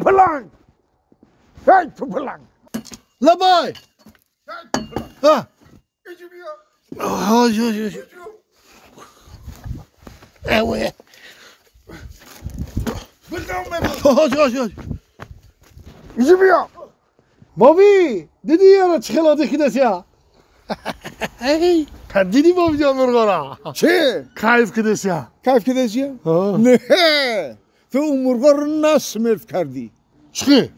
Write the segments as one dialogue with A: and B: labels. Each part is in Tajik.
A: Паланг! Эй, ту паланг!
B: Лабай! Ҳа! Боби, диди яра чӣ хел одӣ кидасия? Диди Боби ҷон мурғора?
A: Чӣ?
B: Кайф кидасия.
A: Кайф кидасия? Не, ту он мурғоро насмерт кардӣ.
B: Чӣ?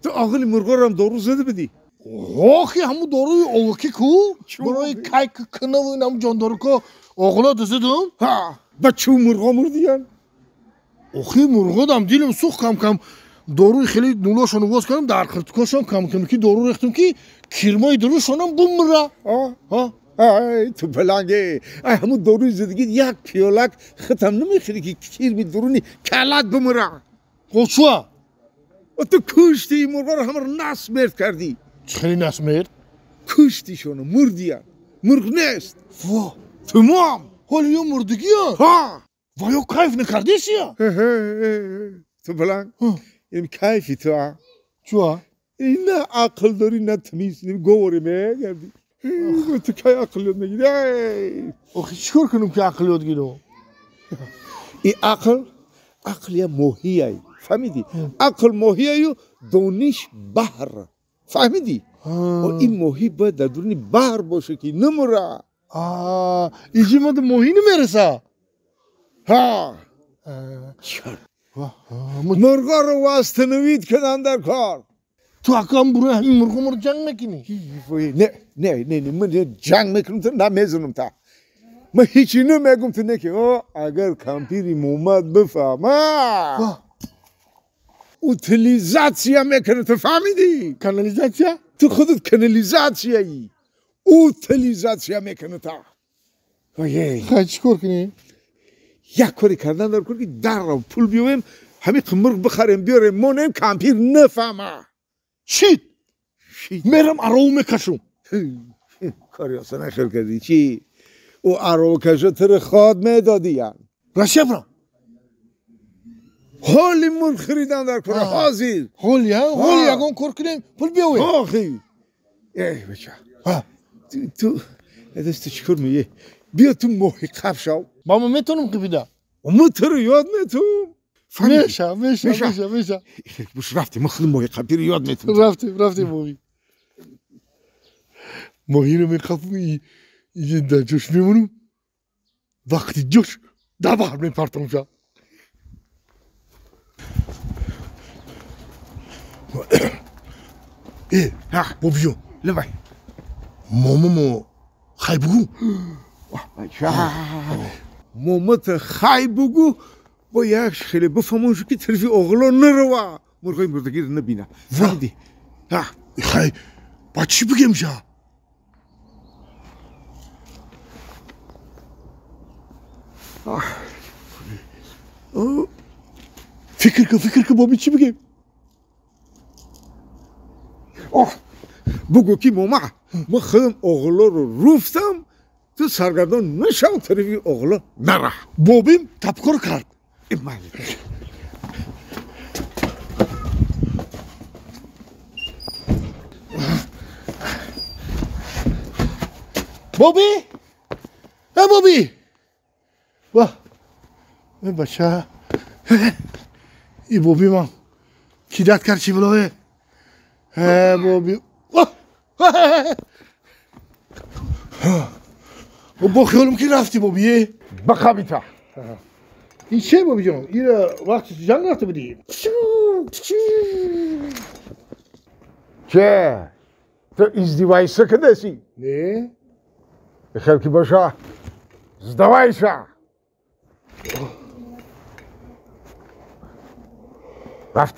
A: Ту ақли мурғорам дору зада будӣ.
B: Охи, ҳамун доруи оваки ку? Барои кайк кунаву инам ҷондоруко оғло дузидум?
A: Ҳа, ба чӯ мурғо мурдиян?
B: Охи, мурғодам дилам сӯхт, кам-кам доруи хеле нулошону воз кардам, дар қиртукошон кам-кам ки дору рехтум, ки кирмои дурушонам бумра.
A: Ҳа? Ай, ту паланге, ай ҳамун доруи зидагӣ як пиёлак хитам намехӯрӣ, ки кирми дуруни калат бумра.
B: Қочуа?
A: Ту куштӣ мурғоро, ҳамаро насмерт кардӣ.
B: Чӣ хеле насмерт?
A: Куштишону мурдиян. Мурғ нест.
B: Во!
A: Тамом!
B: Ҳоли ё мурдагия?
A: Ҳа!
B: Ва ё кайф накардесия?
A: Ту паланг, ин кайфи ту, а?
B: Чуа?
A: Ин на ақл дорӣ, на тмиз, говори мегардӣ. Ту кай ақл ёд мегирӣ?
B: Охи, чӣ кор кунам, ки ақл ёд гирам?
A: И ақл, ақл я моҳияй, фаҳмидӣ? Ақл моҳияю дониш баҳр. Фаҳмидӣ? Ин моҳӣ бояд дар дуруни баҳр боша, ки намура.
B: Иҷи мада моҳӣ намереса?
A: Ҳа. Мурғоро восстановить кунам дар кор.
B: Ту акам бурои ҳамин мурғо моро ҷанг мекунӣ?
A: Не, не, не, не, ман ҷанг мекунам, ту намезанам та. Ман ҳечи намегум ту не ки, агар кампири Муҳаммад бифаҳма, утилизатсия мекунад, ту фаҳмидӣ?
B: Канализатсия?
A: Ту худат канализатсияӣ. Утилизатсия мекунад та.
B: Хай, чӣ кор кунем?
A: Як коре кардан дар кор, ки дарро пул биёвем, ҳамин мурғ бихарем, биёрем, монем, кампир нафаҳма.
B: Чит! Мерам арову мекашум.
A: Кори осон хел кардӣ, чӣ? Ӯ аровакаша туро ход медодиян.
B: Россия бирам.
A: Ҳоли мурғ харидан дар кора ҳозир.
B: Ҳоли, ҳоли ягон кор кунем, пул биёвем.
A: Охи. Эй, бача. Ту дасту чӣ кор меӣ? Биё ту моҳи қаб шав.
B: Ба ман метавонам қибида?
A: Ман туро ёд метавам.
B: Меша, меша, меша, меша.
A: Буш рафтем, ман худ моҳи қабиро ёд метавам.
B: Рафтем, рафтем моҳи. Моҳиро меқапам, иҷи дар ҷош мемонам. Вақти ҷош дар баҳр мепартам ша. Э, бобиҷон.
A: Лабай.
B: Момамо хай бугӯ.
A: Момата хай бугӯ, бо як хеле бифаҳмон шу, ки тарафи оғло нарава, мурғои мурдагиро набина. Фаҳмидӣ?
B: Хай, ба чӣ бигем ша? Фикр кун, фикр кун, боби, чӣ бигем?
A: Бугӯ, ки мома, ман худам оғлоро руфтам, ту саргардон нашав, тарафи оғло нара.
B: Бобим тапкор кард. Боби? Э, Боби! Ва! Э, бача. И Боби ман. Кидат кард чӣ билое? Э, Боби. Бо хиёлам ки рафтӣ, Боби, э?
A: Ба қабита.
B: Ин че, Бобиҷон? Ира вақти ҷанг рафта будӣ?
A: Че? Ту издевайся кардасӣ?
B: Не.
A: Хел ки боша, сдавайся. Рафт.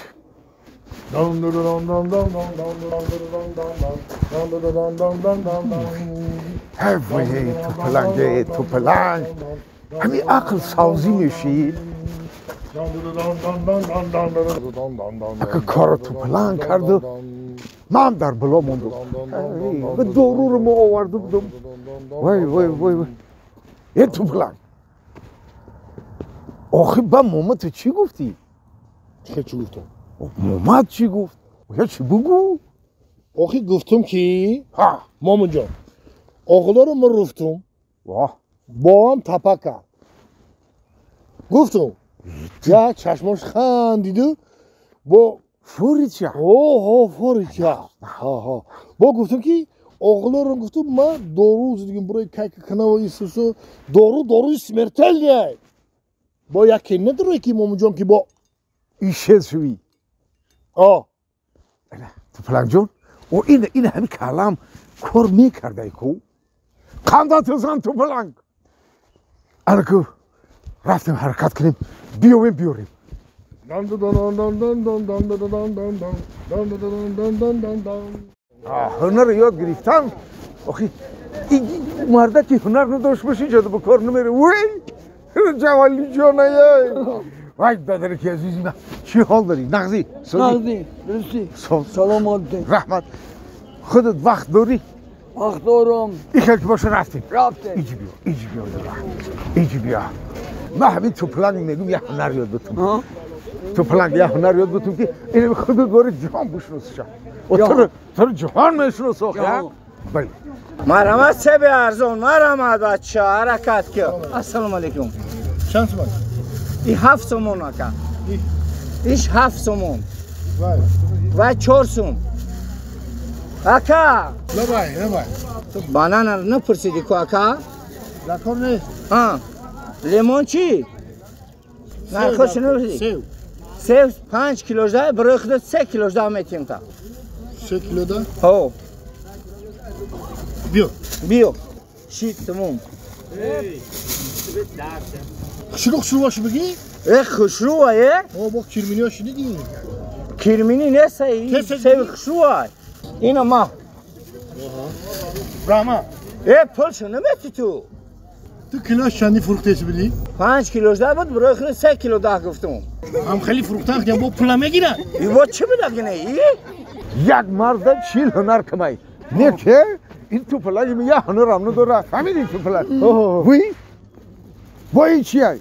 A: Ҳай вой, ту паланге, ту паланг. Ҳамин ақл савзӣ мешид. Ака корро ту паланг карду, ман дар бало мондум. Доруро мо оварда будум. Вой, вой, вой, вой. Е, ту паланг. Охи, ба мома ту чӣ гуфтӣ?
B: Чӣ гуфтам?
A: Муҳаммад чӣ гуфт? Я чӣ бугӯ?
B: Охи гуфтум ки момунҷон оғлоро мо руфтум, боам тапа кард. Гуфтум як чашмош хандиду бо
A: форича.
B: Ҳо форича. Бо гуфтум ки оғлоро гуфтум ман дору зидигим бурои кайка канава исусу дору доруи смертельный. Бо яке надорое ки момунҷон ки бо
A: ишез шуви. Ту палангҷон о ин ҳами калам кор мекардай ку қандатизан ту паланг. Анаку рафтем ҳаракат кунем биёвем биёрем. Ҳунарро ёд гирифтан охи марда ки ҳунар надошт боши ҷода ба кор намере. Вой ҷавалиҷоная вай дадараки азизи ман чӣ ҳол дорӣ? Нағзӣ?
C: Нағзӣ, дурустӣ. Саломат.
A: Раҳмат. Худат вақт дорӣ?
C: Вақт дорам.
A: Ихел ки боша рафтем.
C: Рафтем.
A: Иҷи биё, иҷи биё, иҷи биё. Ман ҳамин тӯпланг мегӯм як ҳунар ёд бутум. Тӯпланг як ҳунар ёд бутум ки ин худат бори ҷаҳон бишносиша. Туро ҷаҳон мешиноса охи. Бале.
D: Марҳамат себи арзон, марҳамат бача, ҳаракат ки. Ассалому алайкум.
B: Чанд сомон?
D: И 7 сомон ака. Иш 7 сомон. Вай 4 сом. Ака!
B: Лабай, лабай.
D: Банана напурсиди ку ака?
B: Закор нест.
D: Лимон чӣ? Нархош напурсиди?
B: Сев.
D: Сев 5 кило жда, барои худат 3 кило жда метиҳем та.
B: 3 кило да?
D: Ҳо.
B: Биё.
D: Биё. Шид тамом.
B: Хушрӯ хушрӯ боши бигӣ?
D: Э хушрӯ э?
B: О бо кирминиҳо шунидӣ?
D: Кирминӣ нест, севи хушрӯ. Ина ма.
B: Раҳмат.
D: Э пулшо наметӣ ту?
B: Ту килош чанди фурӯхтеси бидӣ?
D: 5 кило жда буд, барои худ 3 кило 10 гуфтум.
B: Ҳам хеле фурӯхтан ки бо пула мегирад.
D: И во чӣ бидагине?
A: Як марда 40 ҳунар камай. Не ки ин тӯпаланг як ҳунарам надорад. Фаҳмидӣ тӯпаланг? Вуй? Бо ин чия?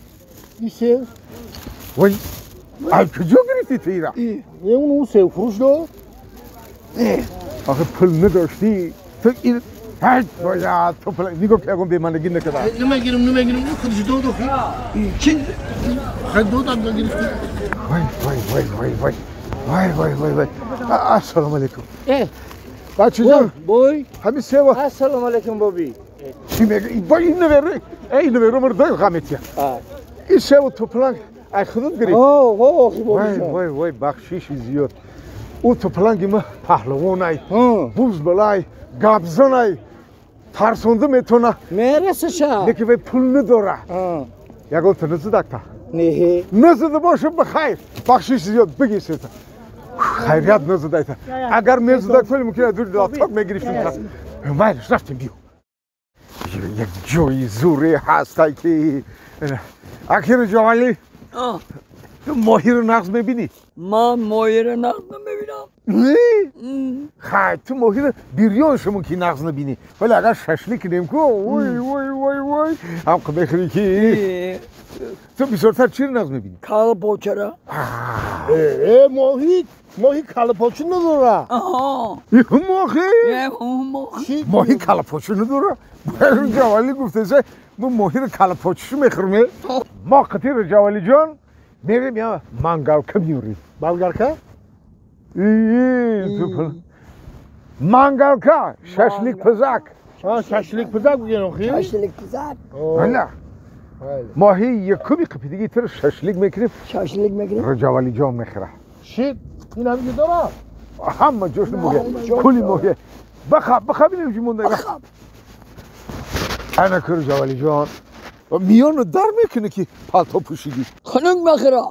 B: Ин сев.
A: Вой, аз куҷо гирифтӣ ту ира?
B: Е он сев фурӯш дод.
A: Охе пул надоштӣ. Ту ин ҳай бояд тӯпаланг нигоҳ ки ягон беманагӣ накарда.
B: Намегирам, намегирам. Худаш дод охи.
C: Чӣ?
B: Хай додам гирифтӣ.
A: Вой, вой, вой, вой, вой. Вой, вой, вой, вой. Ассалому алайкум.
D: Э.
A: Бачаҷон.
D: Бой.
A: Ҳамин сева.
D: Ассалому алайкум боби.
A: Чӣ мегӯ? Бо ин наверо, эй наверо мурдай ғаметия. Ин сева тӯпланг ай худат гирифт.
D: Ҳо, ҳо, охи боби.
A: Вой, вой, вой, бахшиши зиёд. Ӯ тӯпланги ма паҳлавонай, бузбалай, гапзанай, тарсонда метона.
D: Мерасаша.
A: Лекин вай пул надора. Ягон та назадакта.
D: Не.
A: Назада боша бахайр. Бахшиши зиёд бигисета. Хайрият назадайта. Агар мезадак фел мумкин аст дури лаптоп мегирифтем. Майлаш рафтем биё. Як ҷои зуре ҳастай ки акири ҷовалӣ ту моҳиро нағз мебинӣ?
C: Ман моҳиро нағз намебинам.
A: Хай ту моҳиро бирёншо мумкин нағз набинӣ, вале агар шашлик кунем ку вой вой вой вой ҳамқа мехӯрӣ ки ту бисёртар чиро нағз мебинӣ?
C: Калапочара.
B: Э моҳи моҳи калапоча надора.
A: Моҳи? Моҳи калапоча надора? Ҷавалӣ гуфтеса мо моҳиро калапочашу мехӯрме. Мо қатиро ҷавалиҷон мерем я мангалка меёрем.
B: Мангалка?
A: Мангалка, шашлик пизак.
B: Шашлик пизак бигӯем охи?
C: Шашлик пизак.
A: Ала. Моҳи якуми қипидиги туро шашлик мекунем.
C: Шашлик мекунем.
A: Ҷавалиҷон мехӯра.
B: Шит, ин ҳамиҷо дора?
A: Ҳама ҷошни моҳи. Кули моҳи. Баха, баха бинем ҷи монда. Ана кур ҷавалиҷон. Миёну дар мекунӣ ки палто пӯшидӣ.
C: Хунук мехӯра.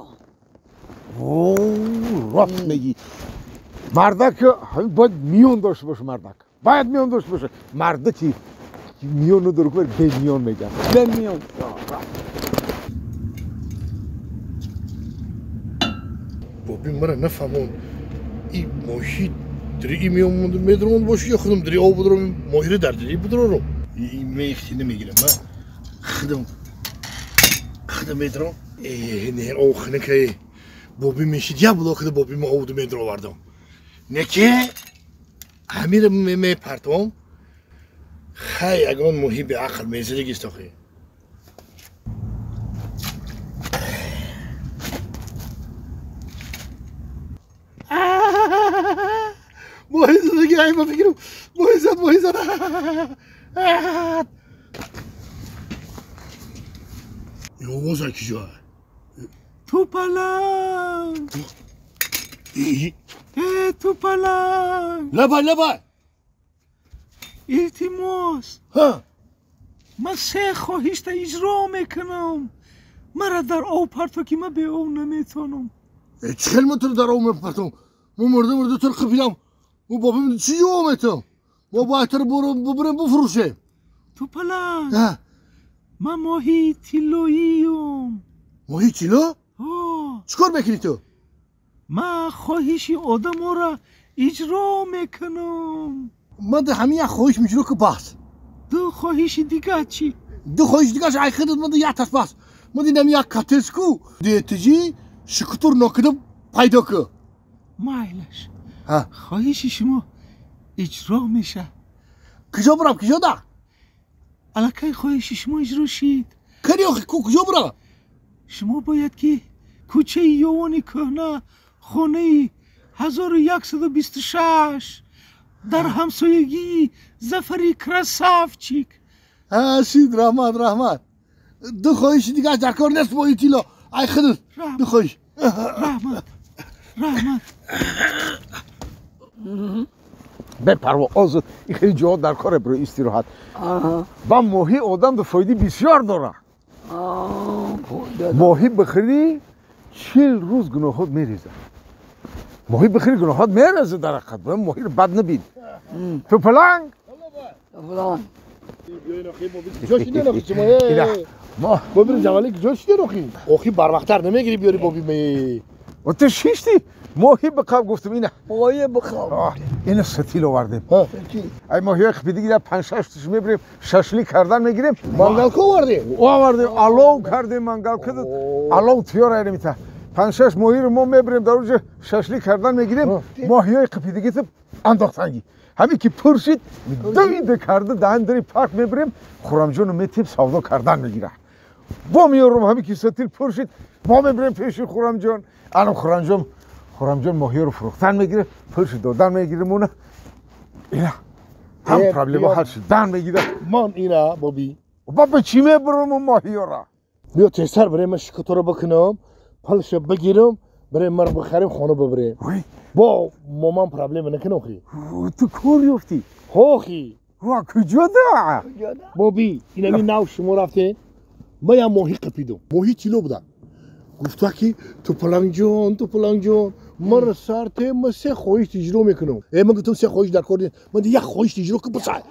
A: Рост мегӣ. Мардак бояд миён дошта боша, мардак. Бояд миён дошта боша. Мардаки миён надора ку бемиён мегӯянд.
C: Бемиён.
B: Боби мара нафаҳмон. И моҳи дри миён медаромад боши ё худам дри об бударом моҳиро дар дри бударорам. Мехти намегирам ма. Худам медаром. Э не охнакай. боби мешид як блокида боби ма овду медровардам. Неки ҳамира мепартом. Хай ягон моҳи беақл мезиригист охи. Моҳи зиндагӣ ай ма фикрм моҳи зад моҳи зад. Овоз ай киҷо?
E: Тупаланг! Э, тупаланг!
B: Лабай, лабай!
E: Илтимос! Ман се хоҳишта иҷро мекунам. Мара дар об парто ки ман бе об наметавонам.
B: Чӣ хел ман туро дар об мепартом? Ман мурда мурда туро қипидам. Мо бобим чӣ ҷо метам? Мо бояд туро бубарем буфурӯшем.
E: Тупаланг! Ман моҳии тиллоиюм.
B: Моҳии тилло? Чӣ кор мекунӣ ту?
E: Ман хоҳиши одаморо иҷро мекунам.
B: Ман ҳамин як хоҳиш меҷро ки бас.
E: Ду хоҳиши дигар чӣ?
B: Ду хоҳиши дигарш ай худат ман як тас бас. Ман дидам як катеску детиҷи шукутур нокида пайдо ку.
E: Майлаш. Хоҳиши шумо иҷро мешавад.
B: Куҷо бурам, куҷо да?
E: Аллакай хоҳиши шумо иҷро шид.
B: Кани охи ку куҷо бурам?
E: Шумо бояд ки кӯчаи Ёвони кӯҳна, хонаи 1126 дар ҳамсоягии Зафари Красавчик.
B: Шид, раҳмат, раҳмат. Ду хоҳиши дигар дар кор нест моҳи тилло. Ай худат, ду хоҳиш.
E: Раҳмат, раҳмат.
A: Бепарво озод, ин хеле ҷоҳо дар коре барои истироҳат. Ба моҳӣ одам ду фоидаи бисёр дорад. Моҳӣ бихӯрӣ 40 рӯз гуноҳот мерезад. Моҳӣ бихӯрӣ гуноҳот мерезад дар ҳақиқат. Бояд моҳиро бад набин. Ту паланг?
B: Бобири ҷавалӣ ҷо шиден охи? Охи барвақттар намегирӣ биёри боби ме.
A: Ту шишти? Моҳӣ биқаб гуфтам ина.
C: Моҳӣ биқаб.
A: Ина сатил овардем. Ай моҳиҳои қипидагӣ дар 5-6 таш мебарем, шашлик кардан мегирем.
B: Мангалка овардем?
A: Овардем, алов кардем, мангалка алов тиёр айрем ита. 5-6 моҳиро мо мебарем дар онҷо шашлик кардан мегирем. Моҳиҳои қипидагӣ андохтанги. Ҳамин ки пур шид, давида карда даҳан дари парк мебарем, Хурамҷону метем савдо кардан мегирад. Бо меёрам ҳамин ки сатил пур шид, мо мебарем пеши Хурамҷон. Ана Хурамҷон моҳиёро фурӯхтан мегирад, пулши додан мегирем уна. Ина ҳам проблема ҳал шудан мегирад.
B: Ман ина боби.
A: Ба ба чӣ мебарам он моҳиёро?
B: Биё тезтар барем ман шикоторо бикунам, пулшо бигирам, барем мар бихарем хона бибарем. Бо моман проблема накунам хи.
A: Ту кор ёфтӣ?
B: Ҳо хи.
A: Ва куҷо да?
B: Боби, инами нав шумо рафтем, ман як моҳӣ қапидам. Моҳи тилло буда. Гуфта ки тупалангҷон, тупалангҷон, мара сарте, ман се хоҳиш иҷро мекунам. Э, ман гуфтам се хоҳиш дар кор нест. Ман як хоҳиш иҷро кун бисай.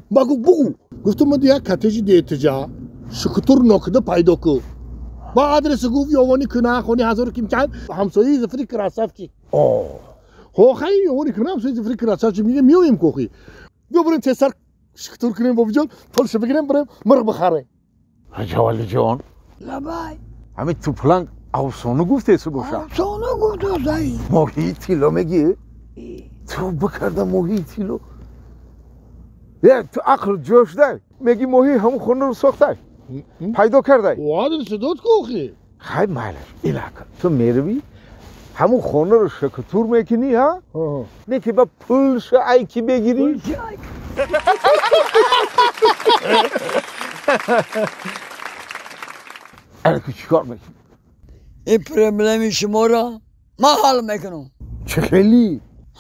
B: Ман гуфт бугу. Гуфтам ман як катежи детиҷа шукутур нокида пайдо ку. Ба адреси гуфт Ёвони кӯна, хони ҳазору ким чанд, ҳамсояи Зафари Красавчик. Ҳо хай Ёвони кӯна, ҳамсояи Зафари Красавчик мегӯям меоем кохи. Биё бурем тезтар шукутур кунем бобиҷон, пулшо бигирем бурем мирғ бихарем.
A: Ҳаҷавалиҷон.
C: Лабай.
A: Ҳамин тупаланг афсона гуфтесу боша?
C: Афсона гуфтасай.
A: Моҳии тилло мегӣ? Ту бикарда моҳии тилло. Е, ту ақл ҷо шудай? Мегӣ моҳии ҳамон хонаро сохтай? Пайдо кардай?
B: Адреси дод ку охи.
A: Хай майлаш, илака. Ту меравӣ, ҳамон хонаро шакатур мекунӣ, ҳа? Не ки ба пулша ай ки бегирӣ? Ана ки чӣ кор мекунӣ?
C: Ин проблеми шуморо ман ҳал мекунам.
A: Чӣ хелӣ?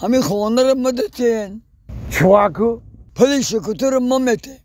C: Ҳамин хонаро мадатен.
A: Чуваку?
C: Пули шукутурро ма метем.